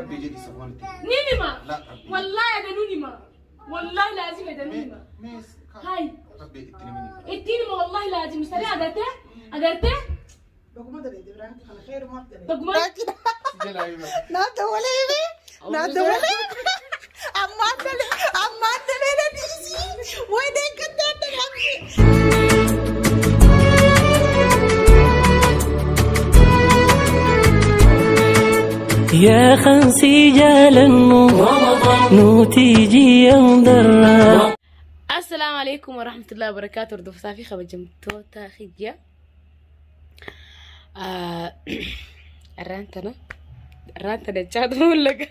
Rabbi jedhi Safwaan itti. Ni nima. La Rabbi. Wallaahi adanuu nima. Wallaahi laazim adanuu nima. Mee Hayi. Rabbi itti himini. Ittiin hima wallaahi laazim. Mustariyaa agartee? Agartee? Baguma daleete biraan kana xeerumaaf daleete. Baguma. Si jalaa hima. Naaf dabalee hime. Naaf dabalee. Ammaan dalee ammaan dalee na dhiisii. Way deeggartaan dalamni. يا خمسي جالنو نوتيجي يوم درا Assalaamu alaikum warahmatullahi wabarakaatu. Hordoftoota fi kabajamtoota kiyya. Arraan tana arraan tana chaatu mul'ata.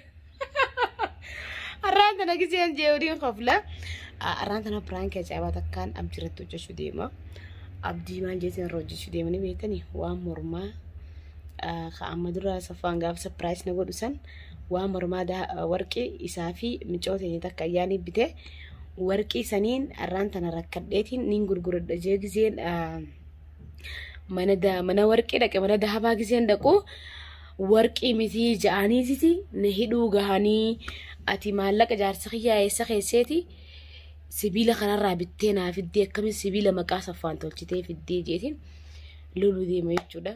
Arraan tana giseen jeewriin qofla. Arraan tana piraankii ajaa'ibaa takkaan abdii irratti hojjechuu deema. Abdii maal jeetiin irra hojjechuu deema ni beektanii waan mormaa ka amma dura Safwaan gaafa sapiraayis na godhu san waan mormaa warqii isaa fi micoota teenya takka ayyaanii bitee warqii saniin arraan tana rakkadheetiin nin gurguradha jee giseen mana warqii dhaqe mana dahabaa giseen dhaqu warqii mitii ja'aniititi na hidhuu gahanii ati maallaqa jaarsa kiyyaa eessa keesseeti sibiila kanarraa bittee naa fiddee akkamiin sibiila maqaa Safwaan tolchitee fiddee jeetiin loluu deema jechuudha.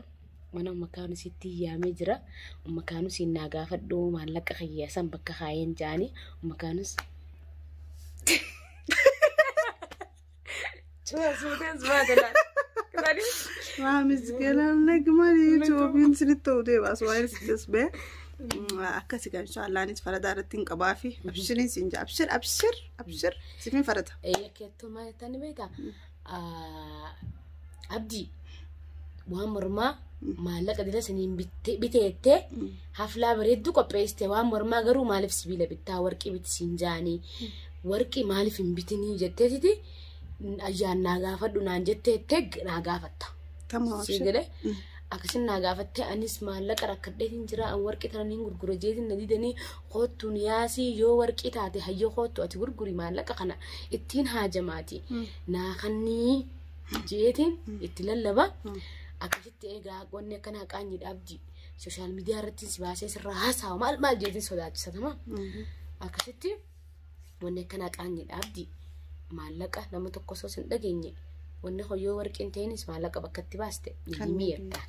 Mana ummakaanisitti yaamee jira. Ummakaanisiin naa gaafadhu maallaqa kiyyaa san bakka kaayeen ja'anii ummakaanus. Waa misgalaan nagmali Itoophiyaan sinitti ta'u deema asuma sittis bee. Akkasi kan inshaallah faradaa irratti hin qabaa fi abshiriin siin jaa abshir abshir abshir sifin farada. Keettuu maal jettanii beektaa? Abdii waan mormaa maallaqa dila saniin biteettee haflaa bareedduu qopheessite waan mormaa garuu maaliif sibiila bittaa warqii biti siin jaanii warqii maaliif hin bitinii jetteetiti ayyaan naa gaafadhu naan jetteettee naa gaafatta. Tamaa Sii abshir. galee akkasin naa gaafattee anis maallaqa rakkadheetiin jira an warqii tana niin gurgura jeetiin na didanii koottuun yaasii yoo warqii taate hayyoo koottu ati gurguri maallaqa kana ittiin haajamaati naa kannii jeetiin itti lallaba akkasitti egaa wanni akkanaa qaanyi dhaabdi sooshaal miidiyaa irratti si baasee sirraa haasawa maal maal jeetiin sodaachisatama akkasitti wanni akkanaa qaanyi dhaabdi maallaqa nama tokko osoo sin dhageenye wanni hoyyoo warqiin ta'eenis maallaqa bakkatti baaste ni mi'eetta.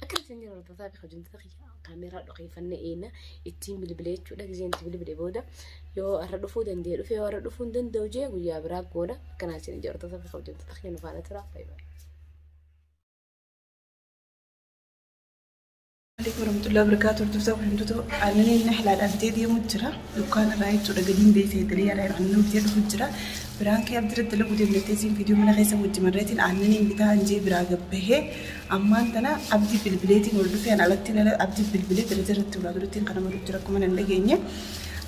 Akkana isin jira hordoftoota fi kabajamtoota kiyya kaameeraa dhokeeffannee eena ittiin bilbilee jechuudha. Giseen itti bilbile booda yoo har'a dhufuu danda'e dhufe yoo har'a dhufuu hin danda'u jee guyyaa biraa goona. Akkanaa isin jira hordoftoota fi kabajamtoota kiyya nu faana tura. Baay'ee. Alaikum warahmatullahi wabarakatuh. Hordoftoota kabajamtoota aannaniin nahlaadhaan bitee deemu jira. Dukkaana irraa jechuudha gadiin beeksee dalee yaraa aannan bitee dhufu jira. Biraan kee abdii dalaguu deemteetiin viidiyoo mana keessa wajji marreetiin aannaniin bitaa hanjee biraa gabbahee ammaan tana abdii bilbileetiin ol dhufee alatti abdii bilbilee daraja irratti ulaa durattiin kana malu jira akkuma nan dhageenye.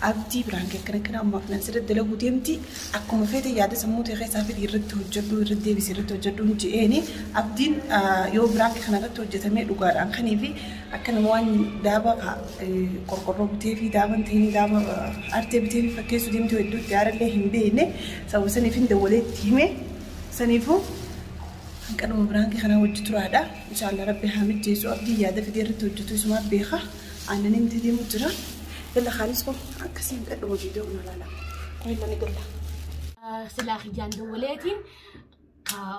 Abdii biraan kee akkana akkana ammaaf nan sirriitti dalaguu deemti akkuma feete yaada sammuu ta'e keessaa fedhi irratti hojjedhu irratti deebisi irratti hojjedhu hin je'eeni abdiin yoo biraan kee kana irratti hojjetamee dhugaadhaan kanii fi akka nama waan daaba qorqorroo bitee fi daaba hin ta'in daaba artee bitee fi fakkeessuu deemte hedduu itti aarallee hin beekne sababa saniif hin dawwalee itti hime saniifuu hanqanuma biraan kee kanaa wajji turaadha. Inshaallah rabbi haa mijjeessu abdii yaada fidee irratti hojjetu isumaaf beeka aannan himtee deemu jira. Yalla khaalis ko akkasiin qadhuma viidiyoo kana ilaala. Qoyilla ni galla. Silaa kiyyaan dawwaleetiin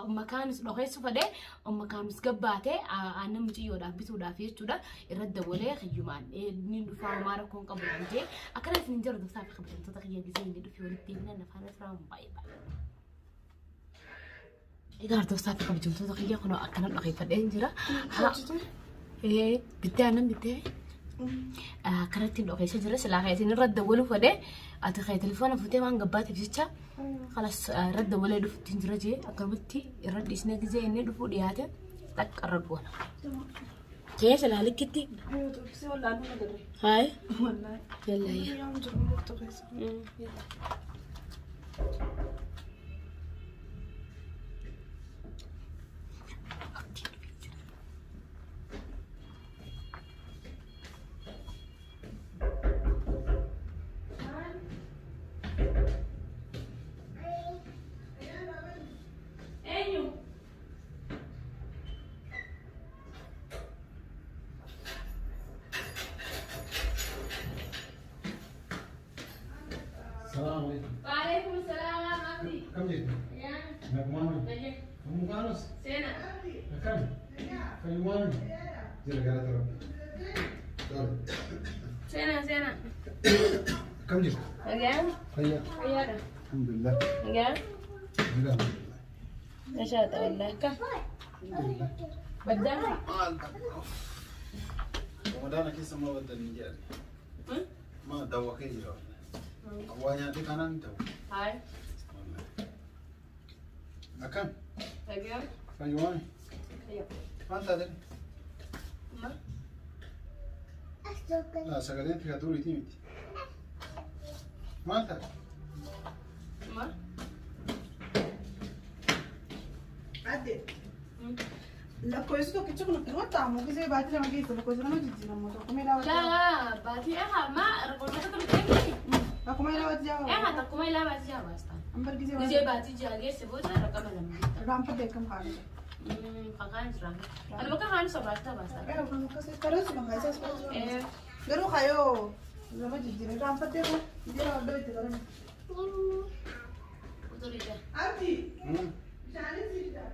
ummakaanus dhokeessu fedhee ummakaanus gabbaatee aannan mucayyoodhaaf bituudhaaf jechuudha irratti dawwalee kiyyumaan ni dhufaa homaa rakkoon qabu naan jee akkana isin jira hordoftoota fi kabajamtoota kiyya gisee inni dhufee walitti deemnaan afaan asirraa baay'ee baay'ee. Egaa hordoftoota fi kabajamtoota kiyya kun akkana dhokeeffadheen jira. Bittee aannan bittee. Akkanatti dhokeessa jira silaa keetiin irra dawwaluu fedhee ati kee telefoona fuutee waan gabbaatiif jecha kalas irra dawwalee dhufuutti jira jee akkanumatti irra dhiisnee gisee inni dhufuu dhiyaate dhaqqarra goona. Kee silaa likkitti. Haay. Yalla yalla. Eenyu? السلام عليكم. وعليكم السلام عمي. كم جيت؟ نقمامي. أم كانوس. سينا. كم؟ فيومامي. جرى جرى ترى. سينا سينا. كم جيت؟ أجان. هيا. هيا. الحمد لله. أجان. الحمد لله. ما شاء الله كم؟ بدل. رمضان كيس ما بدل نجي. ما دواء كي جرى. أوانيا دي كانان تو. هاي. أكم؟ أجان. فيومامي. هيا. ما تدري. ما؟ لا سكرين في هدول تيمتي. ما تدري. ما؟ عدي. lakkoofsi tokkicha kun akkanumatti ta'amu gisee baatii lama keessa lakkoofsa lama jijjiiramu tokkuma ilaa Laa baatii ehaa ma qormaata tokko Akkuma ilaa baatii jaha ehaa takkuma ilaa baatii jaha baasta. Ambar gisee Gisee baatii jaha geesse booda raqama lama. Raanfadde akkam haala. Kakaan jira. Ani bakka kaan sobaasta baasta. Garuu kayoo lama jijjiirame raanfaddee kun jijjiirama abdoo itti barame. Uturii jaa. Abdi. Bishaanis jira.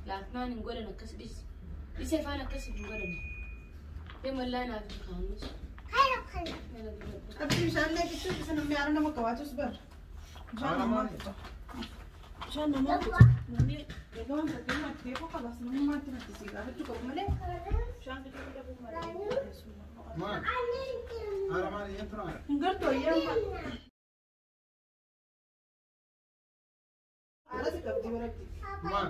Laafnaan hin godhan akkas dhisi. Dhisi afaan akkas hin godhan. Deemallaa naaf kaanus. Abdi bishaan leekisu isa namni haala nama qabaatus bar. Bishaan namaa fixa. Bishaan namaa fixa. Namni egaa waan fakkeenyaaf deebi'u qabas namni maatti natti gaafachuu qabu malee bishaan fixuu dhabuu malee. Maal? Haala maali jettu naa? Hin gartuu ayyaama. Haala si qabdi baratti. Maal?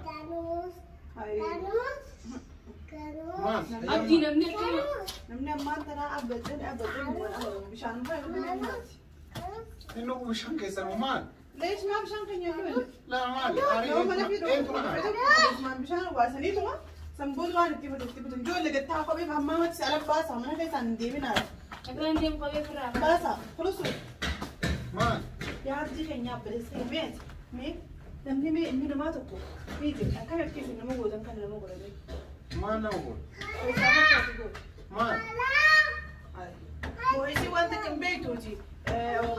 Maal? Abdii namni akkana. Namni ammaan tanaa abbateen abbateen bishaan fayyadamu. Inni bishaan keessan maal? Leesh maa bishaan keenya dhufe? Laa maali? Yoo mana fi dhufu bishaan obaasaniituma sanboon waan itti bitu itti bitu ijoollee gattaa kophee hammaamatti ala baasa mana keessaan hin deebinaa. Akkanaan deemu kophee ofirraa. Baasa kulusu. Maal? Yaa abdii keenya abbalessa meeti mee namni mee inni namaa tokko meeti akkam akkeessi nama gootan kan nama godhate. Maal nama godhu? Maal? Moo'isii waan takka hin beektuuti.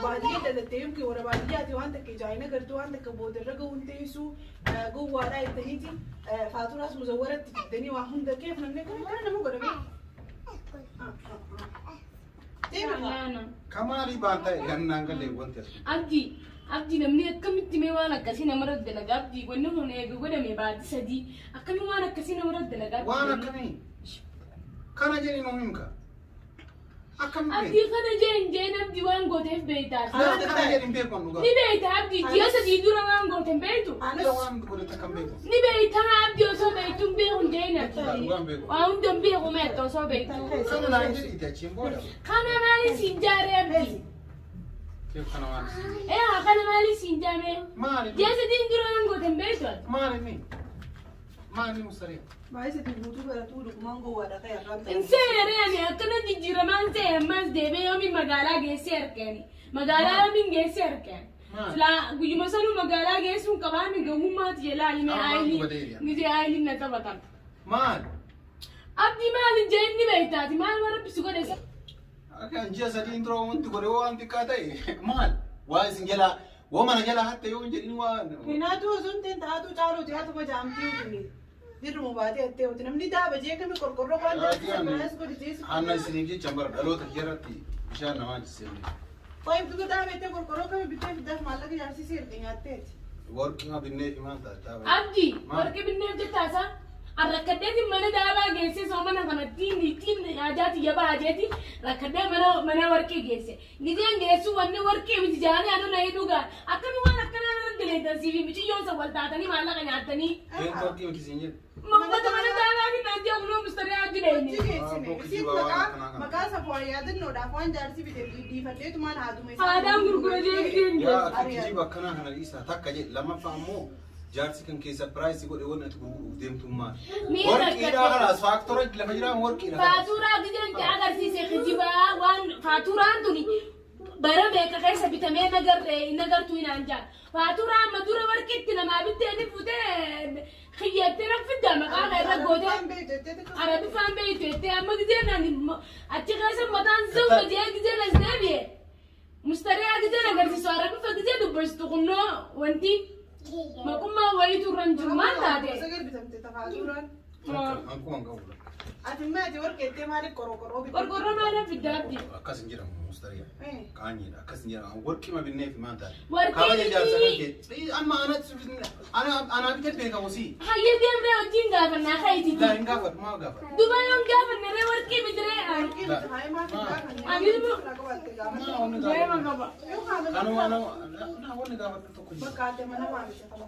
Baadiyyaa dhalattee yookiin warra baadiyyaati waan takka ijaa'ina gartuu waan takka boodarra gahuun teessuu gowwaadhaa jettaniiti faaturaas muzawwaratti fiddanii waa hunda keef namni akkana kana nama godhame. Deema. Kamaalii baan ta'e gannaan galee wanti as. Abdii abdii namni akkamitti mee waan akkasii namarra dalaga abdii wanni kun eega godhame baatii sadii akkamii waan akkasii namarra dalaga. Waan akkamii? Kana jedhi nu himka. Akkam Abdii kana jeen jeen abdii waan gooteef beektaa. Kana jedhi hin beeku dhugaa. Ni beektaa abdii ji'a sadii dura waan goote hin beektu. Waan godhe takka hin beeku. Ni beektaa abdii osoo beektu hin beeku hin jeen abdii. Dhugaan beeku. Waa hunda hin beeku meetta osoo beektu. Kana naan jedhi itti achiin booda. Kana maali siin jaaree abdii? Keef kana waan. Ee kana maali siin jaamee? Maali? Ji'a sadii dura waan goote hin beektu. Maali inni? Maali musaree? Baay'ee guutuu baratuu dhugumaan gowwaadha kan irraa Hin seeree ani akkana jijjiiramaan se'e ammas deebee yoomiin magaalaa geessee argani. Magaalaa yoomiin geessee argani. Silaa guyyuma sanuu magaalaa geessuun qabaami gowwummaati jedhaa himee aayilii gizee aayiliin na taphatan. Maal? Abdii maal hin jee inni beektaati maal warra bisu godhe. Akka ji'a sadiin dura wanti godhe waan xiqqaa ta'e maal? Waa isin jalaa waa mana jalaa hatte yoo hin jedhin waan. Kanaatu osoo hin ta'in taatu caaluuti haa tuma jaamtii utumni. Dirruma baatee hattee uti namni daaba jee kami qorqorroo waan ta'eef godhi jeesu. Anna isiniif jecha bara dhaloota irratti bishaan namaa jisseenne. Taayib duga daaba jettee qorqorroo kami bittee fiddaaf maallaqa jaarsisee erga nyaatteeti. Warqii ma binnee fi maal ta'a? Abdii warqii binneef jettaasaa rakkaddeetiin mana daabaa geesse soo mana kanatti ittiin ajaati jabaa ajeeti rakkadee mana warqii geesse. Gizeen geessu wanni warqii miti jaanii anu na hidhugaa akkami waan akkanaa irra dileetan siifi miciyyoon san wal taatanii maallaqa nyaatanii. Warqii miti siin jedhu. Mammata mana daabaa fi naanjii ogunoo mustariyaa jireenya. Hojii geessine isiin maqaa safuu yaadannoodhaaf waan jaarsi bite dhiifadheetumaan haaduma isaa. Aadaan gurgura jeetiin. Yaa kijiba akkanaa kana dhiisaa takka jedhe lammaffaa ammoo jaarsi kan keessa piraayisii godhe waan ati gurguruuf deemtummaa. Warqiidhaa kanaas faaktora lafa jiraan warqiidha. Faaturaa gizeen agarsiise kijibaa waan faaturaan tuni bara meeqa keessa bitamee nagarree nagartuu hin anjaa. Faaturaa amma dura warqiitti namaa bittee ni fuutee xiyyattee raffiddame. maqaa kana irra gootee Arabiffaan beektu jettee amma gizeen ani achi keessa mataan zawwa jee gizeen as deebi'e. Mustariyaa gizeen agarsiisu Arabiffa gizee dubbisitu kunnoo wanti maqummaa wayiitu irra hin jiru maal taate? Akkuma hin qabu. Ati maati warqeettee maaliif qorqorroo bitte? Qorqorroo maaliif fiddaatti? Akkas hin jedhamu mustariyaa. Qaanyiidha akkas hin jedhamu. Warqii ma binneef maal taate? Warqii Kabaja jaarsa kan miti. kee. Amma anaa bitee beekamu sii. Hayyee deemree wajjin gaafannaa kaayitiiti. Laa hin gaafatu maal gaafatu? Duba yoon gaafanne ree warqii bitiree Warqii bitte haa maaf hin gaafanne? Ani Maa wanni deema gaafatu? qaba. Kanuma nama wanni gaafatu tokko hin jiru. Bakka adda mana maamicha qaba.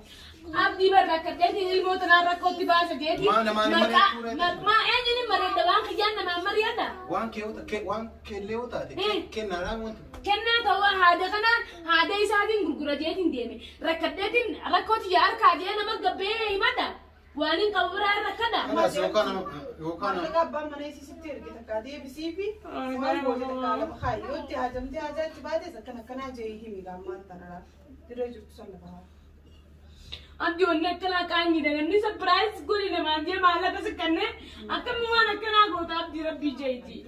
Abdii barra akkadheetiin ilmoo tanaa rakkootti baasa jeeti. Maa namaan hin mari'attuu ree? Maqaa eenyuun mari'adha waan kiyyaan namaan mari'adha. Waan kee waan keellee yoo taate kennaadhaan wanti. Kennaa ta'uu haada kanaan haada isaatiin gurgura jeetiin deeme. Rakkadheetiin rakkooti yaa harkaa jee nama gabbee himadha. Waan hin qabu biraa rakkadha. Kanaas yookaan nama yookaan Maallaqa abbaan mana isiisitti erge takka deebisii fi waan goote takka lafa kaayi. Yoo itti haajamtee haajaa itti baates akkana akkanaa jee himi gaammaan tanarraa. Dirree jirtu san lafa haa. Abdii wanni akkanaa qaanyiidha. Namni surprise godhi namaan jee maallaqa siqqannee akkami waan akkanaa goota abdii rabbii jeeti.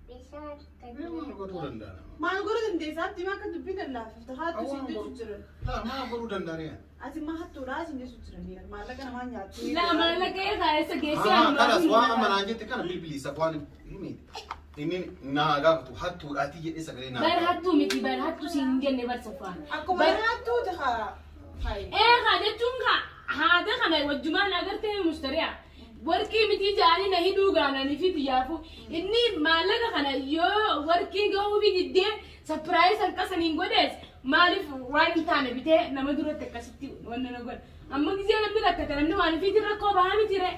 Maal godhuu danda'a? Maal godhuu dandeessa? Abdii maa akka dubbii lallaafifta? Haattu siin jechu jiran. Laa maal godhuu danda'a ree? Ati maa hattuudha siin jechu jiran. Maallaqa namaa nyaattu. Laa maallaqa eegaa eessa geessee Kanas waan amma naan jette kana bilbiliisa waan himite. Inni naa gaafatu hattuudhaatii jedhee sagalee naa. Bar hattuu miti bar hattuu siin hin jenne bar safaan. Akkuma hattuuti haa. Eegaa jechuun kaa haada kana wajjumaan agartee mustariyaa. Warqii miti jaanii na hidhuu gaananii fi xiyyaafuu. Inni maallaqa kana yoo warqii gahuu fi diddee surprise hanqasaniin godhees maaliif waan hin taane bitee nama duratti akkasitti wanna na godha. Amma gisee namni rakkate namni waan ofiitiin rakkoo bahaa miti ree.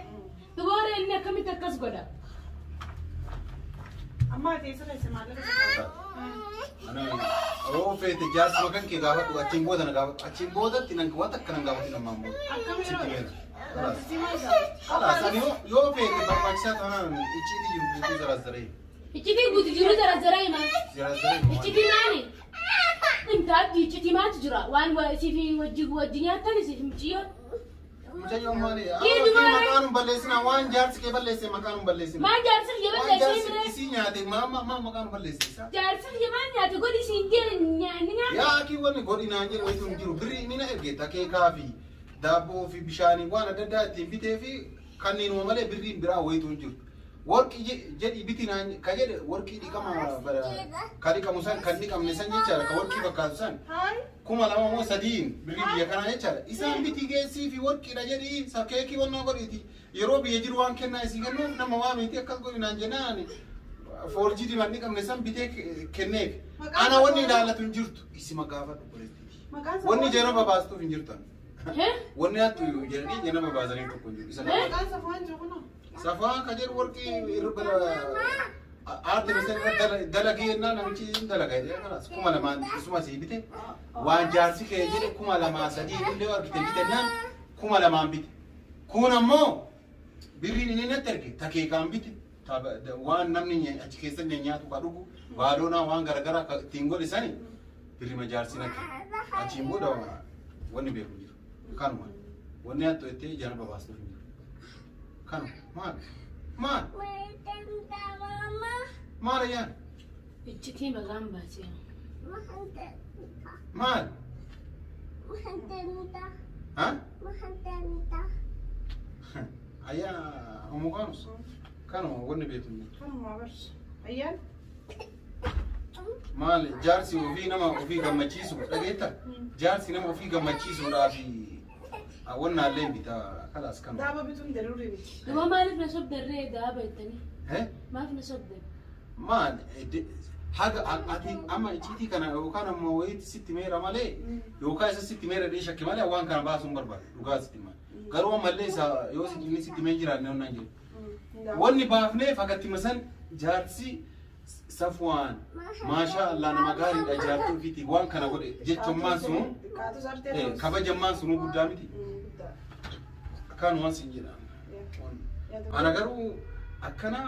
Duboora inni akkamitti akkas godha? Amma ati eessa keessa maallaqa? Ana yoo feete jaarsuma kan kee gaafadhu achiin booda na gaafadhu achiin boodatti nan waan takka nan gaafatu namaan booda. Akkam Sitti yeroo? meera. Kalaas. Si maal gaafatu? Kalaas ani yoo feete barbaachisaa taanaan icciitii jiru guutuu zaraazaree. Iccitii guutu jiru zarazara hima. Zaraazaree hima. Iccitii maali? Intaatti iccitii maaltu jira? Waan siif wajji nyaattan siif muciyyoo. Mucayyoon maali? Kee dubara? Maqaan hin balleessina waan jaarsi kee balleesse maqaan hin balleessina. Maal jaarsi kiyya Waan balleessee jaarsi mire? isii nyaate maa maa maqaan hin balleesse isaa? Jaarsi kiyya maal nyaate godhi siin jee nyaanni nyaata. Yaa akii wanni godhi naan jedhu wayitu hin jiru. Birri inni na erge takeekaa fi daabboo fi bishaanii waan adda addaa ittiin bitee fi kanneenuma malee birriin biraa wayitu hin jiru. Warqii jedhi biti naan ka jedhe warqii dhiqama ka dhiqamu san kan dhiqamne san jechaadha ka warqii fakkaatu san Haay. 2000 moo 3 birrii biyya kanaa jechaadha. Isaan bitii geessii fi warqiidha jedhi sa keekii wannaa godhiiti. Yeroo biyya jiru waan kennaa isii kennuuf nama waa miti akkas godhi naan jennaan foorjii diimaan dhiqamne san bitee kenneef. Ana wanni ilaallatu hin jirtu isima gaafadhu obboleettiiti. Maqaan isaa Wanni jena babaastuuf hin jirtu. Hee? Wanni hattu jedhanii jena babaasanii tokko hin jiru. Isa gaafadhu. Maqaan safaan jiru kunoo. Safaa ka jedhu warqii aarti irra dalagee jennaan namichi hin dalaga jedhee kanaas 2000 isuma sii bite waan jaarsi kee jedhe 2000 3 illee argite bitennaan 2000 bite. Kun ammoo birriin inni natti erge takeekaan bite waan namni achi keessa nyaatu ka dhugu baaloonaa waan garagaraa ka ittiin godhe sani birrima jaarsi natti achiin booda wanni beeku hin jiru. Kanuma wanni hattu jettee jana babaastuuf hin jiru. Kanuma maal maal maal ayyaan Iccitii maqaan baasee. maal ha ayyaa umukaanus kanuma wanni beeku hin jiru. Kanuma barsu. Ayyaan. Maal jaarsi ofii nama ofii gammachiisu dhageetta jaarsi nama ofii gammachiisuudhaaf wannaallee bitaa kalaas kanuma. Daaba bituun daruuri miti. Duba maaliif na sobdarree daaba jettanii? Eh? Maaf na sobdan? Maal haga ati amma icciitii kana yookaan ammoo wayiitti sitti meera malee yookaan isa sitti meera dhee shakke malee waan kana baasuun barbaadu dhugaa sitti maal. Garuu ammallee isa yoo inni sitti mee jiraanne onnaan jiru. Wanni baafneef hagatti masan jaarsi Safwaan maashaa Allah nama gaariidha jaartii ofiitii waan kana godhe jechummaan sun kabajammaan sunuu guddaa miti. Akkanumaan siin jedha. Ana garuu akkana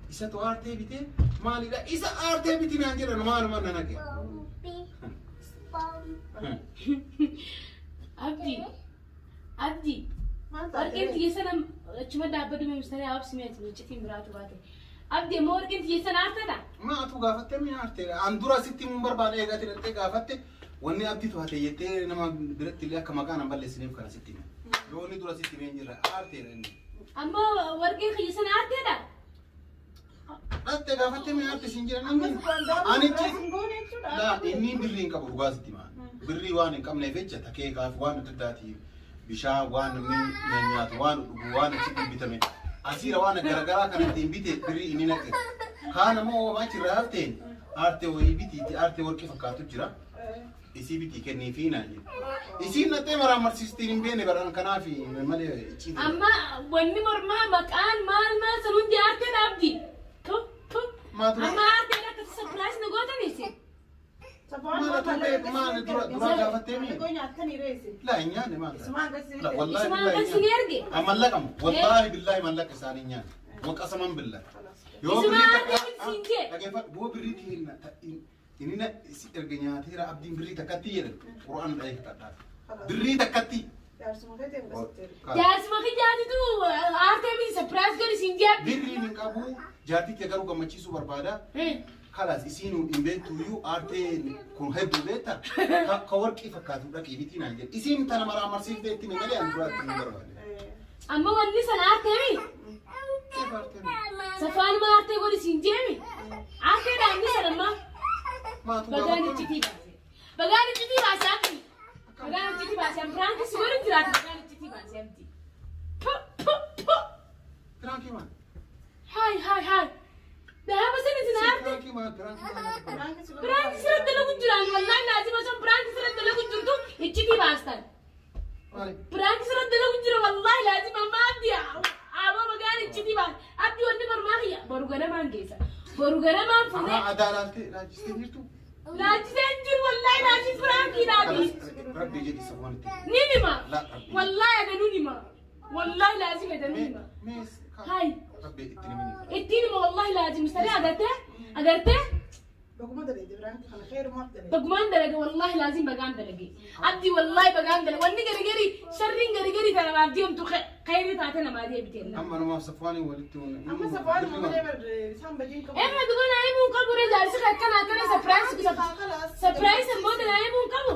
isatu aartee bitee maalidha isa aartee biti naan jedhan maaluma na naqe. Abdii. Abdii. Warqeen tiyya sana achuma dhaabbatu mustariyaa obsi meeti iccitiin biraatu baate. Abdi ammoo warqeen tiyya sana aartadha. Maatu gaafatte mi aarteedha. An dura sitti mun barbaade eegate dhattee gaafatte wanni abdii to'ate jettee nama biratti illee akka maqaan an balleessineef kana sitti hime. Yoo inni dura sitti himee hin jirre aarteedha inni. Ammoo warqeen kiyya sana aarteedha. Dhattee gaafatte mi aarte siin jira namni. Anichi laa inni birrii hin qabu dhugaa sitti himaa. Birrii waan hin qabneef jecha takkee gaaf waan adda addaati bishaan waan namni nyaatu waan dhugu waan achitti bitame asiira waan garaagaraa kan ittiin bite birrii inni naqe. Kaan ammoo achirraa hafteen aartee wayii bitiitti aartee warqii fakkaatu jira. Isii bitii kenniifii naan jedhe. Isiin nattee maraan marsiistiin hin beekne baraan kanaaf malee icciitii. Amma wanni mormaa maqaan maal maal san hundi aarteedha Abdi. Tu tu. Maatu Amma aarteedha akka surprise nu gootanisi. Maal dura dura gaafattee mi? Laa hin nyaanne maal? La wallahi Isumaan billahi kan hin sin nyaanne. erge. Mallaqamu wallahi billahi mallaqa isaanii hin nyaanne. Waqasaman billahi. Yoo Isumaan birrii aartee takka miti siin jee. dhageeffadhu boo birrii inni na si erga nyaateera abdiin birrii takkatti jedhan qura'aan dhahee kadhadhaaf. Birrii takkatti. Jaarsuma kiyyaatitu aartee miti surprise godhi siin jee Abdi. Birriin hin qabu jaartii kee garuu gammachiisuu barbaada. Kalaas isiin hin beektu iyyuu aartee kun hedduu beekta ka warqii fakkaatu dhaqii bitii naan jedhe. Isiin tana maraa marsiiftee itti hime malee an duraatti hin barbaade. Amma wanni sana aartee mi? Safaanuma aartee godhi siin jee mi? Aarteedha inni sana amma. Maatu Bagaan gaafattee iccitii baase. Bagaan iccitii baase Abdi. Bagaan iccitii baase. Prank si godhu jiraate bagaan iccitii baase Abdi. Pu pu pu. Piraankii maal? Haay haay haay. Daaba sana isin aarte. Piraankii maal? Piraankii maal? Prank sirratti dalagu jiraan wallahi laazima sun prank sirratti dalagu jirtu iccitii baastan. Maali? Prank sirratti dalagu jira wallahi laazima amma Abdi aboo bagaan iccitii baase. Abdi wanni mormaa kiyya boru ganamaan geessa. Boru ganamaan fuudhee Ahaa adaa laaltee laajistee jirtu? laachisee hin jiru wallahi laachis prank dhaabi. Rabbi jedhi safuun itti. Ni nima. La rabbi. Wallahi adanuu nima. Wallahi laazim adanuu nima. Mee Haay. Rabbi itti himini. Ittiin hima wallahi laazim mustari agartee agartee bagumaan dalage wallahi laazim bagaan dalage. Abdi wallahi bagaan dalage wanni garigari sharriin garigari tana namaa deemtu khayri taate namaa deebite. Amma numaaf safuwaanii walitti. Emma duba naa himuun qabu ree jaarsi akkana akkana surprise surprise ammoo naa himuun qabu.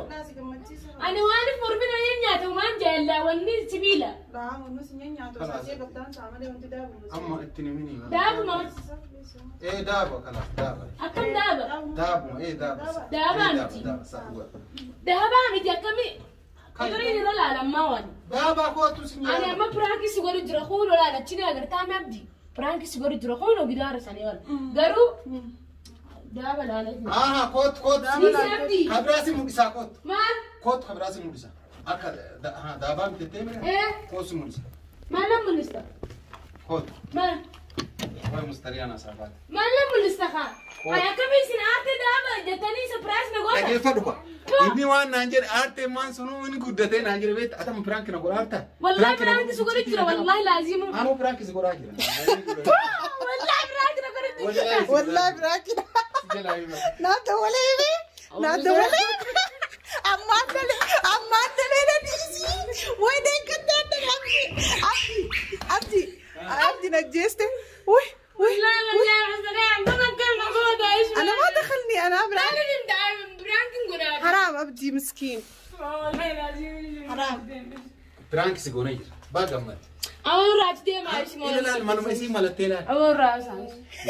Ani waaniif mormina hin nyaata waan jaalla wanni sibiila. Amma itti himini. Daabuma Ee daaba kalaas daaba. akkam daaba? Daabuma ee daaba. Daabaa miti. Daaba sa'a. Daabaa miti akkami? Oduu irra laalammaa waan. Daabaa kootu si Ani nyaata. amma prank si godhu jira kuuloo laala achi agartaa mi abdi? Prank si godhu jira kuuloo gidaara sanii wal. Garuu daaba laala. Aha kootu kootu. Ni abdi. Kabiraa si mul'isaa kootu. Maal? Kootu kabiraa si mul'isa. Akka daabaa miti mire. Ee Kootu si mul'isa. maal nan mul'ista? Kootu. Maal? Wayi mustariyaan asaafaati. Maal nan mul'ista kaa? Ay akkamii isin aarte daaba jettanii surprise na goota? Dhageeffadhu kwa. Inni waan naan jedhe aartee maan sunuu inni guddatee naan jedhe beekta atama piraanki na godhaa arta. Wallahi prank si godhu jira wallahi laazimu. Anuu piraanki si godhaa jira. Wallahi prank na godhu jira. Wallahi prank naa dabalee naa dabalee ammaan dalee ammaan dalee na dhiisii way deeggartaan abdi abdi abdi abdi na jeeste way way. والله والله مستريح عندنا كلمة جوه ايش انا ما دخلني انا prank prank godhaa. حرام ابدي مسكين. والله العظيم حرام. Piraanki si goonee jira. Baa gammad. Awwan raaj deemaa ishee Ila laal manuma isii malattee laal. Awwan raaj.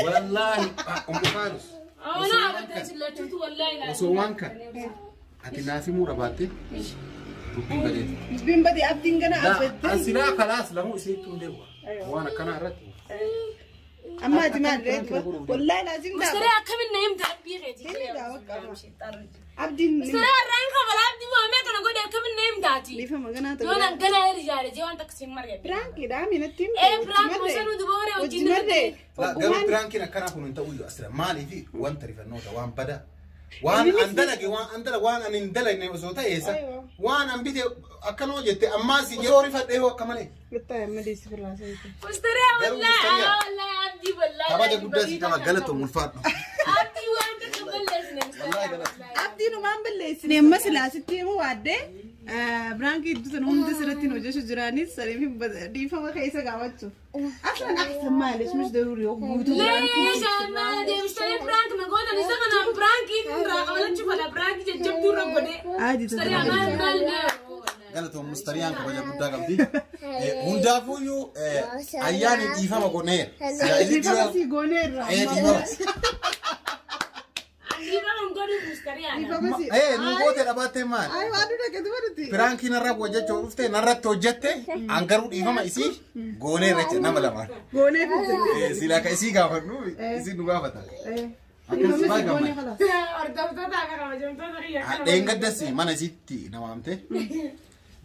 Wallaahi ummu Faarus. Awwan agartee sillachuutu wallahi laal. Osoo waan kana ati naaf himuu dhabaatte dubbiin badeeti. Dubbiin badii abdiin gana abbattee. Ansilaa kalaas lamuu isiitti hundee bu'a. Waan akkanaa irratti. Amma ati maal reetu wallahi laazim daaba. Mustariyaa akkamiin na himta abbii keeti. Abdiin Mustariyaa har'aan kabala abdii waamee kana godhe akkamiin na himtaati. lifa maganaa Yoo nan gala hiriyaare jee waan takka siin mari'adhe. Piraankiidha minatti himte. Ee piraank gosa nu duba waree wajjin marree. Garuu piraankiin akkanaa kun hin ta'u iyyuu asira maaliif wanta rifannoota waan badaa. Waan an dalage waan an dalage waan an hin dalagne osoo ta'e eessa waan an bite akkanuma jette ammaas yeroo rifadhee hoo akka malee. Bittaa amma deessi firlaa saayite. Mustariyaa Garuu wallahi Mustariyaa. wallahi abdii wallahi. Kabaja guddaa si qaba galatoom ulfaadhu. Abdii waan takka balleessine mustariyaa wallahi. Abdiin umaan balleessine amma silaa sitti himu waaddee Biraankii iddoo hunda sirratti hojjechuu jiraanis saniif dhiifama keessa gaafachuu. أصلا أحسن معلش مش ضروري وجوده. ليش أنا دي مشتري برانك نقول أنا إذا أنا برانك راقبلت شوف أنا برانك جبت ربنا. عادي مشتري أمان مال. Galatoon mustariyaan kabaja guddaa qabdi. Hundaafuyyuu ayyaani dhiifama goneera. Dhiifama si gooneerra. Dhiifama. Dhiifama godhu mustariyaan. Dhiifama si. Nu goote dhabaattee maal? Ay waan dura gadi baruti. Piraankii narra hojjechuu dhufte narratti hojjette an garuu dhiifama isii gooneerra jecha nama lamaan. Goonee fitte. Silaa ka isii gaafannu isii nu gaafata. Dhiifama si goonee خلاص. Hordoftoota akka kabajamtoota kiyya kana. Dheengaddas mana isiitti na waamte.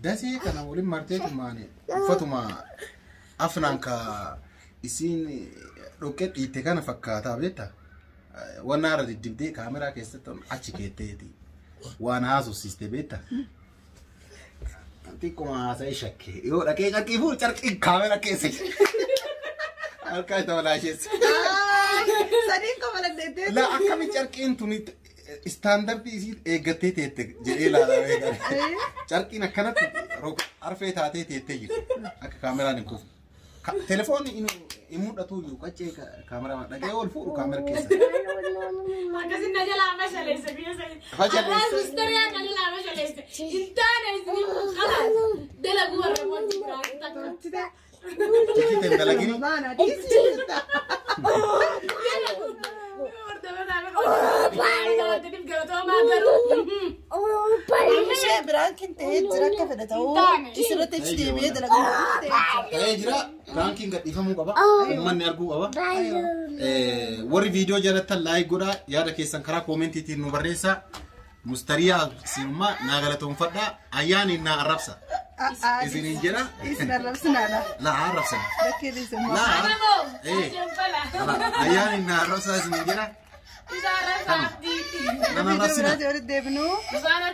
Dasee kana waliin martee tumaane uffatuma afnaan ka isiin dhoqqee dhiitte kana fakkaataa beektaa? Wanna irra diddibdee kaameraa keessatti achi keetteeti waan haasofsiiste beektaa? Xiqquma haasa'ee shakkee yoo dhaqee carqii fuudhu carqii kaameraa keessa jira. Harkaa isa walaasheessa. Sadiin qofa dandeettee. La akkami carqiin tuni istaandardii isii eeggattee teette jedhee ilaalaa gara. Carqiin akkanatti arfee taatee teettee jirti. Akka kaameraan hin kufne. Telefoonni hin mul'atu iyyuu qaccee kaameraa dhaqee ol fuudhu kaameraa keessa. Akkasiin na jalaa mashaleesse biyya sanii. Mashaleesse. Arraas mustariyaan na jalaa mashaleesse. Hin taane isin kalaas dalaguu warra wanti biraatti takka. Tikiti hin dalagini. Baana dhiisii. Ishee biraankiin ta'ee jira akka fedha ta'uu isirratti achi deebi'ee dalagaa Ta'ee jira biraankiin gadhiifamuu qaba. Uummanni arguu qaba. Warri viidiyoo jalattan laayik godhaa yaada keessan karaa koomentiitiin nu barreessaa. Mustariyaa siinummaa naa galatoonfadhaa ayyaaniin naa arrabsa. Isiniin jedha. Isin arrabsinaadha. Laa arrabsan. Bakkee dhiisimmaa. Laa. Ayyaaniin naa arrabsaa isiniin jedha. Isaarra saaftii. Nama arrabsina. Walitti deebinuu. Isaarra